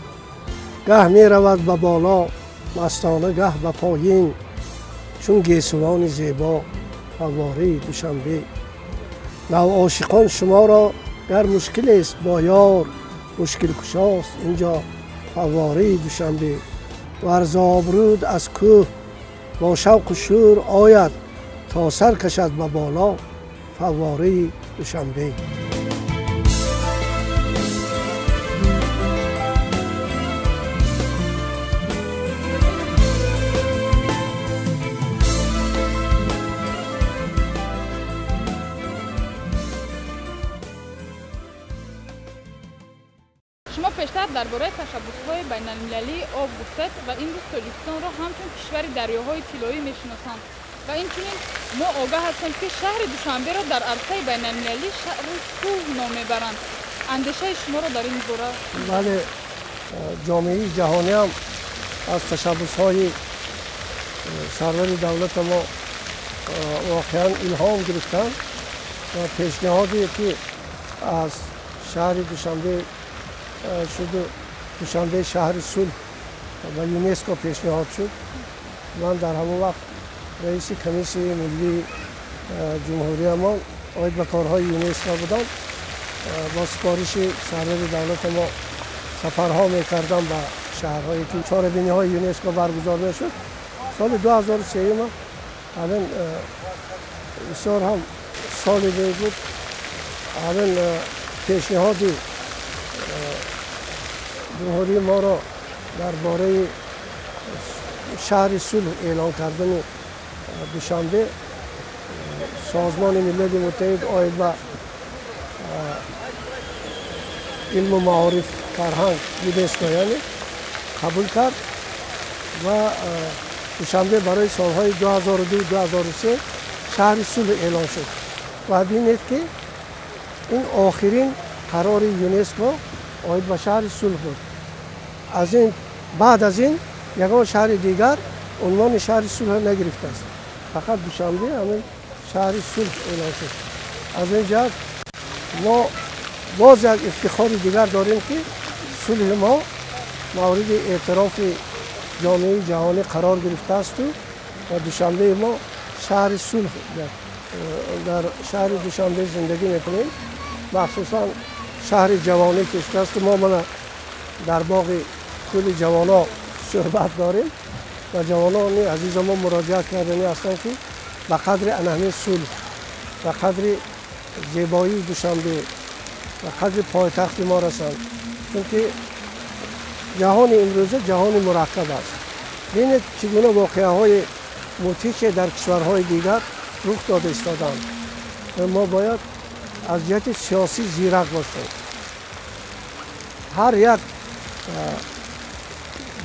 Гаҳ меравад ба боло мастона, гаҳ ба поин, чун гесувони зебо фаввораи Душанбе. Навошиқон, шуморо гар мушкилест бо ёр, мушкилкушост инҷо фаввораи Душанбе. Варзобруд аз кӯҳ бо шавқу шӯр ояд, то сар кашад ба боло фаввораи Душанбе. Шумо пештар дар бораи ташаббусҳои байналмилалии об гуфтед ва имрӯз Тоҷикистонро ҳамчун кишвари дарёҳои тиллоӣ мешиносанд ва инчунин мо огаҳ ҳастем, ки шаҳри Душанберо дар арсаи байналмилалӣ шаҳри сулҳ ном мебаранд. Андешаи шуморо дар ин бора? Бале, ҷомеаи ҷаҳонӣ ҳам аз ташаббусҳои сарвари давлата мо воқеан илҳом гирифтанд ва пешниҳоде, ки аз шаҳри Душанбе шуду Душанбе шаҳри сулҳ ба ЮНЕСКО пешниҳод шуд, ман дар ҳамон вақт раиси комиссияи миллии ҷумҳуриямон оид ба корҳои ЮНЕСКО будам. Бо супориши сарвари давлата мо сафарҳо мекардам ба шаҳрҳое, ки чорабиниҳои ЮНЕСКО баргузор мешуд. Соли 2003 ҳамин бисёр ҳам соли буд. ҳамин пешниҳоди ҷумҳурии моро дар бораи шаҳри сулҳ эълон кардани Душанбе Созмони Милали Муттаҳид оид ба илму маориф, фарҳанг, ЮНЕСКО яъне қабул кард ва Душанбе барои солҳои 2002-2003 шаҳри сулҳ эълон шуд. Ва бинед ки ин охирин қарори ЮНЕСКО оид ба шаҳри сулҳ буд. Аз ин баъд аз ин ягон шаҳри дигар унвони шаҳри сулҳ нагирифтааст. Фақат Душанбе ҳамин шаҳри сулҳ эълон шуд. Аз ин ҷиҳат мо боз як ифтихори дигар дорем ки сулҳи мо мавриди эътирофи ҷомеаи ҷаҳонӣ қарор гирифтаасту ва Душанбеи мо шаҳри сулҳ. Дар шаҳри Душанбе зиндагӣ мекунем, махсусан шаҳри ҷавонӣ ки шудааст. Мо мана дар боғи кӯли ҷавонҳо суҳбат дорем ва ҷавонони азиза мо муроҷиат кардани ҳастанд ки ба қадри ана ҳамин сулҳ, ба қадри зебоии Душанбе, ба қадри пойтахти мо расанд. Чунки ҷаҳони имрӯза ҷаҳони мураккаб аст. Бинед чӣ гуна воқеаҳои мудҳише дар кишварҳои дигар рух дода истоданд. Мо бояд аз ҷиҳати сиёсӣ зирак бошем. Ҳар як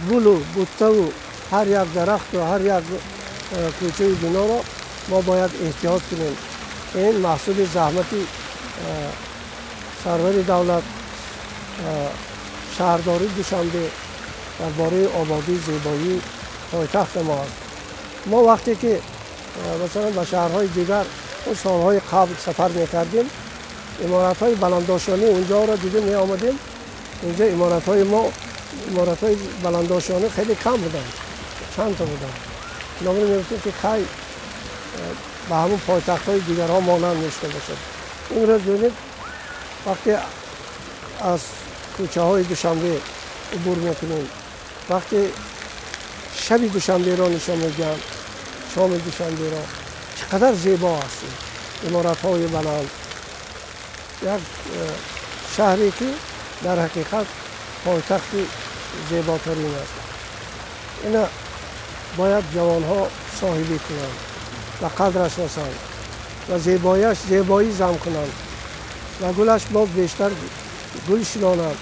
гулу буттаву ҳар як дарахту ҳар як кӯчаи биноро мо бояд эҳтиёт кунем. Ин маҳсули заҳмати сарвари давлат, шаҳрдории Душанбе дар бораи ободии зебоии пойтахти мо аст. Мо вақте ки масалан ба шаҳрҳои дигар он солҳои қабл сафар мекардем, иморатҳои баландошёнӣ унҷоро дида меомадем. Инҷо иморатҳои мо, иморатҳои баландошёнӣ хеле кам буданд, чанд то буданд. Бинобар ин мегуфтем ки кай ба ҳамон пойтахтҳои дигарҳо монанд мешуда бошад. Имрӯз бибинед, вақте аз кӯчаҳои Душанбе убур мекунем, вақте шаби Душанберо нишон медиҳанд, шоми Душанберо, чӣ қадар зебо аст, иморатҳои баланд. Як шаҳре ки дар ҳақиқат пойтахти зеботарин аст. Ина бояд ҷавонҳо соҳибӣ кунанд, ба қадраш расанд ва зебояш зебоӣ зам кунанд ва гулаш боз бештар гул шинонанд,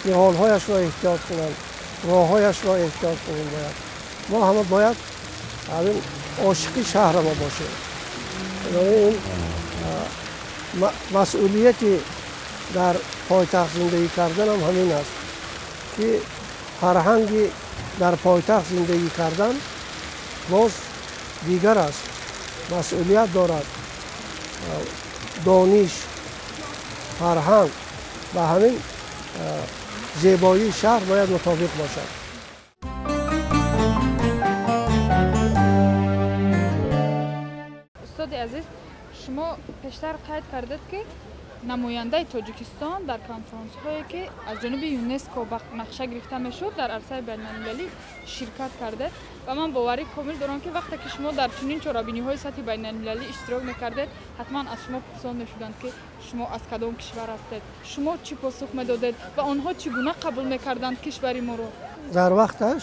ниҳолҳояшро эҳтиёт кунанд, роҳҳояшро эҳтиёт кунем. Бояд мо ҳама бояд ҳамин ошиқи шаҳра мо бошем. Ин масъулияти дар пойтахт зиндагӣ карданам ҳамин аст ки фарҳанги дар пойтахт зиндагӣ кардан боз дигар аст, масъулият дорад, дониш, фарҳанг ба ҳамин зебоии шаҳр бояд мутобиқ бошад. Устоди азиз, шумо пештар қайд кардед ки намояндаи Тоҷикистон дар конфронсҳое ки аз ҷониби ЮНЕСКО ба нақша гирифта мешуд дар арсаи байналмилалӣ ширкат кардед ва ман боварӣ комил дорам ки вақте ки шумо дар чунин чорабиниҳои сатҳи байналмилалӣ иштирок мекардед, ҳатман аз шумо пурсон мешуданд ки шумо аз кадом кишвар ҳастед, шумо чӣ посух медодед ва онҳо чӣ гуна қабул мекарданд кишвари моро? Дар вақташ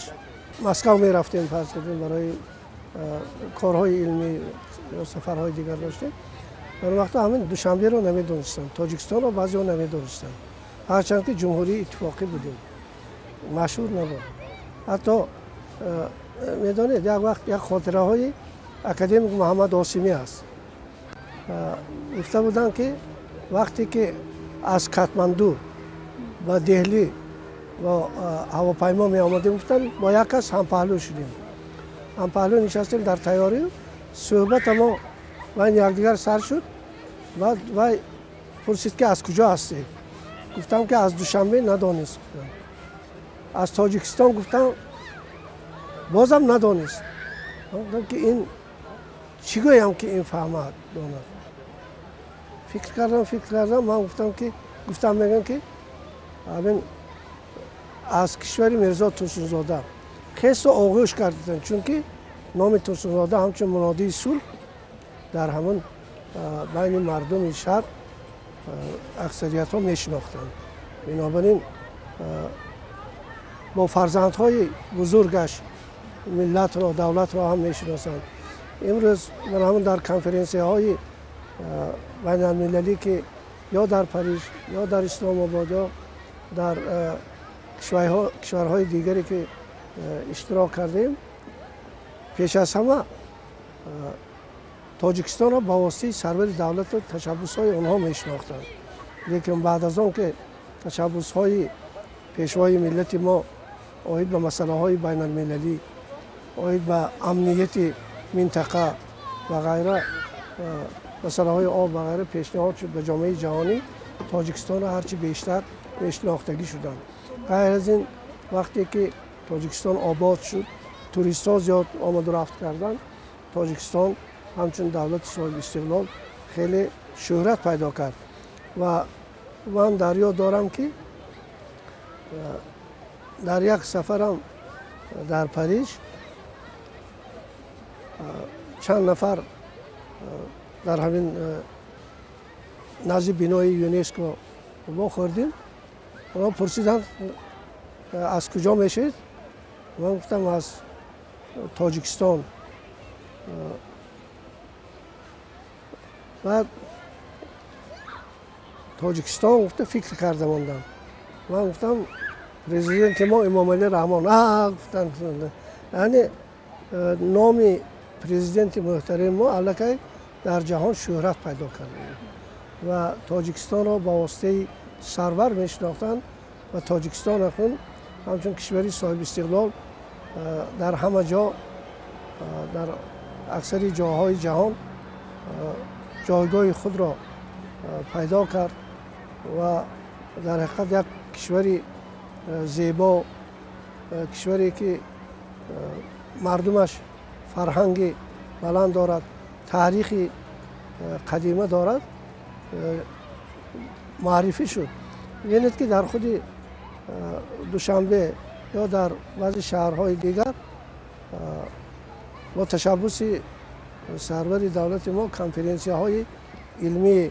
Москав мерафтем, фарз кардем, барои корҳои илмӣ ё сафарҳои дигар доштем. Дар вақта ҳамин Душанберо намедонистанд, Тоҷикистонро баъзеҳо намедонистанд, ҳарчанд ки ҷумҳурии иттифоқӣ будем, машҳур набуд. Ҳатто медонед, як вақт як хотираҳои академик Муҳаммад Осимӣ аст. Гуфта буданд ки вақте ки аз Катманду ба Деҳлӣ бо ҳавопаймо меомадем, гуфтанд бо як кас ҳампаҳлӯ шудем. Ҳампаҳлӯ нишастем дар тайёрӣ, суҳбата мо байни якдигар сар шуд. Баъд вай пурсид ки аз куҷо ҳастед? Гуфтам ки аз Душанбе. Надонист. Аз Тоҷикистон гуфтам, бозам надонист. Гуфтам ки ин чӣ гӯям ки ин фаҳмад, донад. Фикр кардам, фикр кардам, ман гуфтам ки, гуфтам мегӯям ки ҳамин аз кишвари Мирзо Турсунзода. Хесо оғӯш карданд, чунки номи Турсунзода ҳамчун мунодии сулҳ дар ҳамон байни мардуми шарқ Аксариятҳо мешинохтанд. Бинобар ин бо фарзандҳои бузургаш миллатро, давлатро ҳам мешиносанд. Имрӯз ман ҳамон дар конференсияҳои байналмилалӣ, ки ё дар Париж, ё дар Исломобод, ё дар кишварҳои дигаре ки иштирок кардем, пеш аз ҳама Тоҷикистонро ба воситаи сарвари давлату ташаббусҳои онҳо мешинохтанд. Лекин баъд аз он ки ташаббусҳои пешвои миллати мо оид ба масъалаҳои байналмилалӣ, оид ба амнияти минтақа ва ғайра, масъалаҳои об ва ғайра пешниҳод шуд ба ҷомеаи ҷаҳонӣ, Тоҷикистонро ҳарчи бештар мешинохтагӣ шуданд. Ғайр аз ин, вақте ки Тоҷикистон обод шуд, туристҳо зиёд омаду рафт карданд, Тоҷикистон ҳамчун давлати соҳиби истиқлол хеле шӯҳрат пайдо кард. Ва ман дар ёд дорам, ки дар як сафарам дар Париж чанд нафар дар ҳамин назди бинои ЮНЕСКО вохӯрдем. Онҳо пурсиданд, аз куҷо мешавед? Ман гуфтам, аз Тоҷикистон. Баъд Тоҷикистон гуфта фикр карда мондам. Ман гуфтам, президенти мо Эмомалӣ Раҳмон. Гуфтанд, яъне номи президенти муҳтарами мо аллакай дар ҷаҳон шӯҳрат пайдо карда ва Тоҷикистонро ба воситаи сарвар мешинохтанд ва Тоҷикистон акнун ҳамчун кишвари соҳиби истиқлол дар ҳама ҷо, дар аксари ҷоҳои ҷаҳон ҷойгоҳи худро пайдо кард ва дар ҳақиқат як кишвари зебо, кишваре ки мардумаш фарҳанги баланд дорад, таърихи қадима дорад, муаррифӣ шуд. Бинед, ки дар худи Душанбе ё дар баъзе шаҳрҳои дигар бо ташаббуси сарвари давлати мо конференсияҳои илмӣ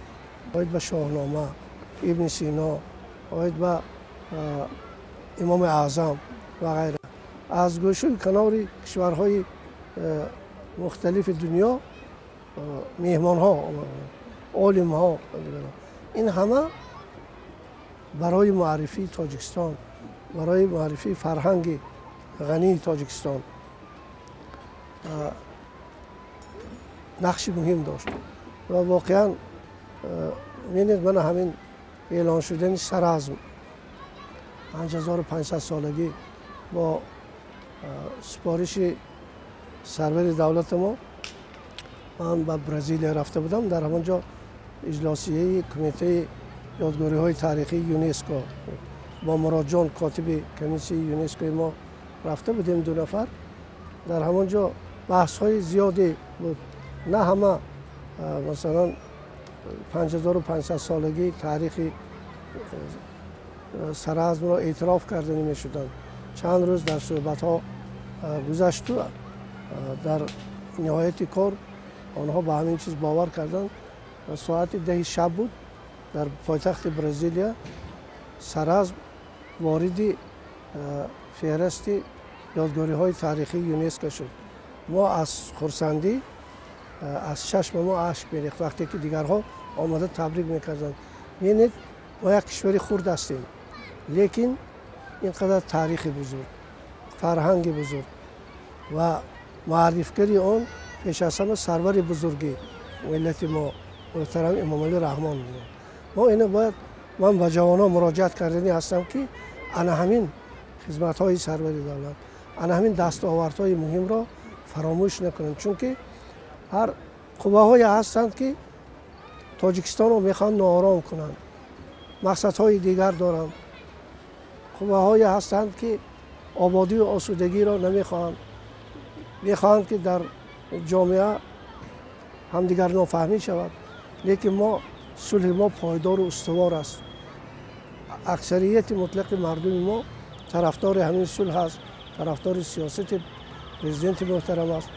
оид ба Шоҳнома, Ибни Сино, оид ба Имоми Аъзам ва ғайра аз гӯшаи канори кишварҳои мухталифи дунё меҳмонҳо, олимҳо. Ин ҳама барои муаррифии Тоҷикистон, барои муаррифии фарҳанги ғании Тоҷикистон нақши муҳим дошт. Ва воқеан бинед, мана ҳамин эълон шудани Саразм 5500 солагӣ бо супориши сарвари давлати мо ман ба Бразилия рафта будам. Дар ҳамон ҷо иҷлосияи кумитаи ёдгориҳои таърихии ЮНЕСКО бо Муродҷон, котиби комиссияи ЮНЕСКОи мо, рафта будем ду нафар. Дар ҳамон ҷо баҳсҳои зиёде буд. На ҳама, масалан, 5500 солагии таърихи Саразмро эътироф карда намешуданд. Чанд рӯз дар суҳбатҳо гузашту дар ниҳояти кор онҳо ба ҳамин чиз бовар карданд. Соати 10 шаб буд, дар пойтахти Бразилия Саразм вориди феҳристи ёдгориҳои таърихии ЮНЕСКО шуд. Мо аз хурсандӣ аз чашми мо ашк мерехт, вақте ки дигарҳо омада табрик мекарданд. Бинед, мо як кишвари хурд ҳастем, лекин ин қадар таърихи бузург, фарҳанги бузург ва муаррифгари он пеш аз ҳама сарвари бузурги миллати мо муҳтарам Эмомалӣ Раҳмон буданд. Мо ина бояд, ман ба ҷавонон муроҷиат карданӣ ҳастам, ки ана ҳамин хизматҳои сарвари давлат, ана ҳамин дастовардҳои муҳимро фаромӯш накунанд, чунки ҳар қувваҳое ҳастанд, ки Тоҷикистонро мехоҳанд ноором кунанд, мақсадҳои дигар доранд. Қувваҳое ҳастанд, ки ободию осудагиро намехоҳанд, мехоҳанд, ки дар ҷомеа ҳамдигар нофаҳмӣ шавад. Лекин мо сулҳи мо пойдору устувор аст. Аксарияти мутлақи мардуми мо тарафдори ҳамин сулҳ аст, тарафдори сиёсати президенти муҳтарам аст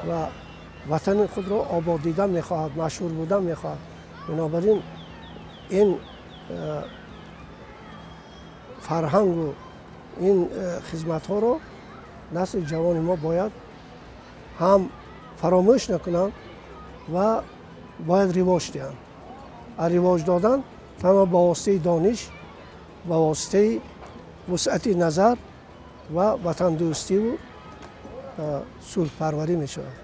ва ватани худро обод дидан мехоҳад, машҳур будан мехоҳад. Бинобар ин Ин фарҳангу ин хизматҳоро насли ҷавони мо бояд ҳам фаромӯш накунанд ва бояд ривоҷ диҳанд. Ривоҷ додан танҳо ба воситаи дониш, ба воситаи вусъати назар ва ватандӯстиву сулҳпарварӣ мешавад.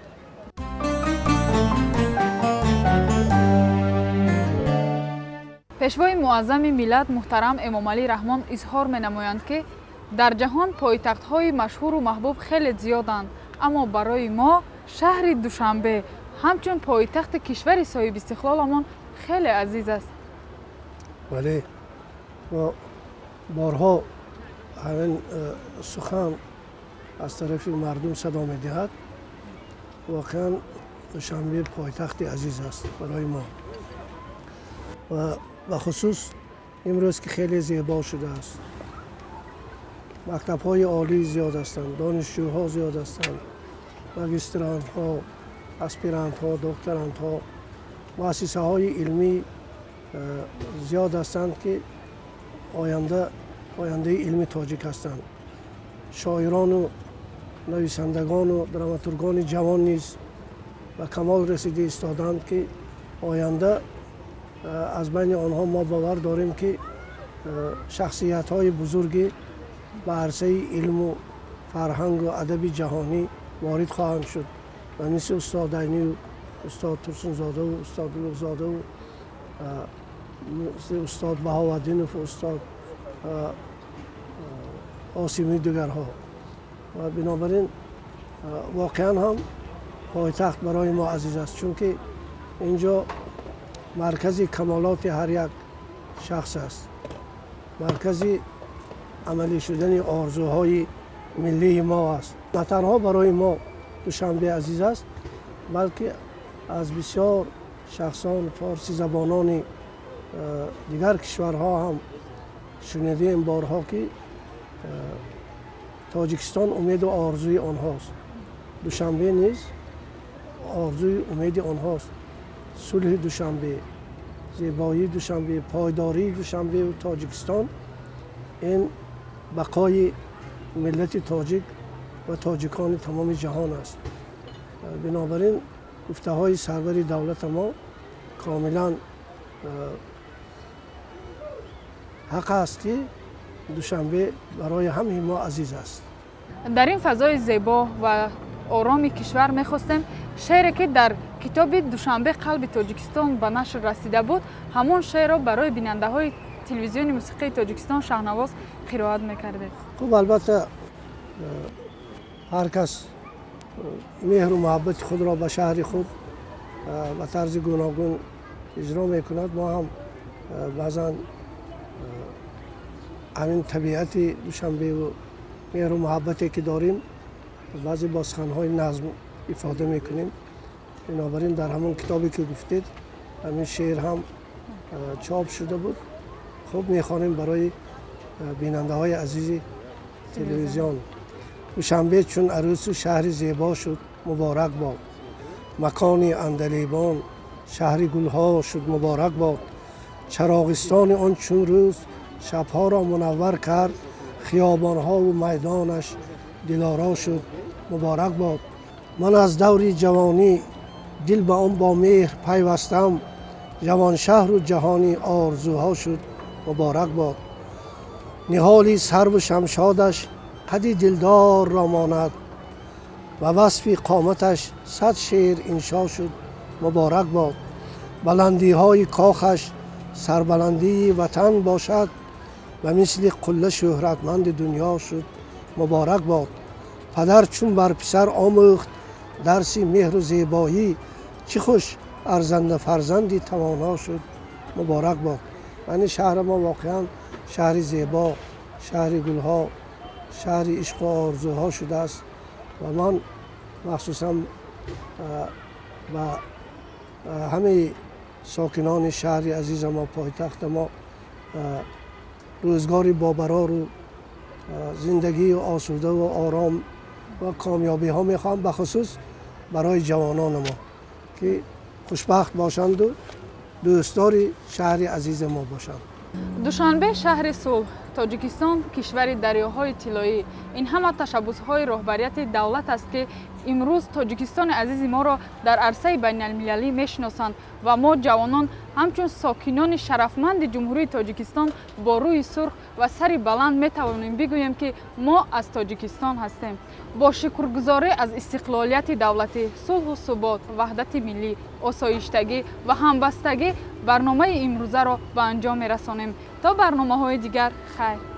Пешвои муаззами миллат муҳтарам Эмомалӣ Раҳмон изҳор менамоянд, ки дар ҷаҳон пойтахтҳои машҳуру маҳбуб хеле зиёданд, аммо барои мо шаҳри Душанбе ҳамчун пойтахти кишвари соҳибистиқлоламон хеле азиз аст. Бале, мо борҳо ҳамин сухан аз тарафи мардум садо медиҳад. Воқеан Душанбе пойтахти азиз аст барои мо ва бахусус имрӯз ки хеле зебо шудааст. Мактабҳои олӣ зиёд ҳастанд, донишҷӯҳо зиёд ҳастанд, магистрантҳо, аспирантҳо, докторантҳо, муассисаҳои илмӣ зиёд ҳастанд, ки ояндаи илми тоҷик ҳастанд. Шоирону нависандагону драматургони ҷавон низ ба камол расида истоданд, ки оянда аз байни онҳо мо бовар дорем, ки шахсиятҳои бузурги ба арсаи илму фарҳангу адаби ҷаҳонӣ ворид хоҳанд шуд ва мисли устод Айнию устод Турсунзодаву устод Улуғзодаву мисли устод Баҳоваддинову устод Осимию дигарҳо. Ва бинобар ин воқеан ҳам пойтахт барои мо азиз аст, чунки ин ҷо маркази камолоти ҳар як шахс аст, маркази амалӣ шудани орзуҳои миллии мо аст. На танҳо барои мо Душанбе азиз аст, балки аз бисёр шахсон форсизабонони дигар кишварҳо ҳам шунидаем борҳо, ки Тоҷикистон умеду орзуи онҳост. Душанбе низ орзуи умеди онҳост. Сулҳи Душанбе, зебоии Душанбе, пойдории Душанбеу Тоҷикистон ин бақои миллати тоҷик ва тоҷикони тамоми ҷаҳон аст. Бинобар ин гуфтаҳои сарвари давлати мо комилан ҳақ аст, ки Душанбе барои ҳамаи мо азиз аст. Дар ин фазои зебо ва ороми кишвар мехостем шеъре, ки дар китоби Душанбе қалби Тоҷикистон ба нашр расида буд, ҳамон шеърро барои бинандаҳои телевизиони мусиқии Тоҷикистон Шаҳнавоз қироат мекардед. Хуб, албатта ҳар кас меҳру муҳаббати худро ба шаҳри худ ба тарзи гуногун иҷро мекунад. Мо ҳам баъзан ҳамин табиати Душанбеву меҳру муҳаббате ки дорем баъзе бо суханҳои назм ифода мекунем. Бинобар ин дар ҳамон китобе ки гуфтед ҳамин шеър ҳам чоп шуда буд. Хуб, мехонем барои бинандаҳои азизи телевизион. Душанбе чун арӯсу шаҳри зебо шуд, муборак бод. Макони андалебон шаҳри гулҳо шуд, муборак бод. Чароғистони он чун рӯз шабҳоро мунаввар кард, хиёбонҳову майдонаш дилоро шуд, муборак бод. Ман аз даври ҷавонӣ дил ба он бо меҳр пайвастам, ҷавоншаҳру ҷаҳони орзуҳо шуд, муборак бод. Ниҳоли сарву шамшодаш қади дилдорро монад ва васфи қоматаш сад шеър иншо шуд, муборак бод. Баландиҳои кохаш сарбаландии ватан бошад ва мисли қулла шӯҳратманди дунё шуд, муборак бод. Падар чун бар писар омӯхт дарси меҳру зебоӣ, чӣ хуш арзанда фарзанди тавоно шуд, муборак бод. Яъне шаҳри мо воқеан шаҳри зебо, шаҳри гулҳо, шаҳри ишқу орзуҳо шудааст ва ман махсусан ба ҳамаи сокинони шаҳри азиза мо, пойтахти мо, рӯзгори бобарору зиндагии осудаву ором ва комёбиҳо мехоҳам, бахусус барои ҷавонони мо, ки хушбахт бошанду Дӯстдори шаҳри азизи мо бошанд. Душанбе шаҳри сулҳ, Тоҷикистон кишвари дарёҳои тиллоӣ. Ин ҳама ташаббусҳои роҳбарияти давлат аст, ки имрӯз Тоҷикистони азизи моро дар арсаи байналмилалӣ мешиносанд ва мо ҷавонон ҳамчун сокинони шарафманди Ҷумҳурии Тоҷикистон бо рӯи сурх ва сари баланд метавонем бигӯем, ки мо аз Тоҷикистон ҳастем. Бо шукргузорӣ аз истиқлолияти давлатӣ, сулҳу субот, ваҳдати миллӣ, осоиштагӣ ва ҳамбастагӣ барномаи имрӯзаро ба анҷом мерасонем. То барномаҳои дигар, хайр.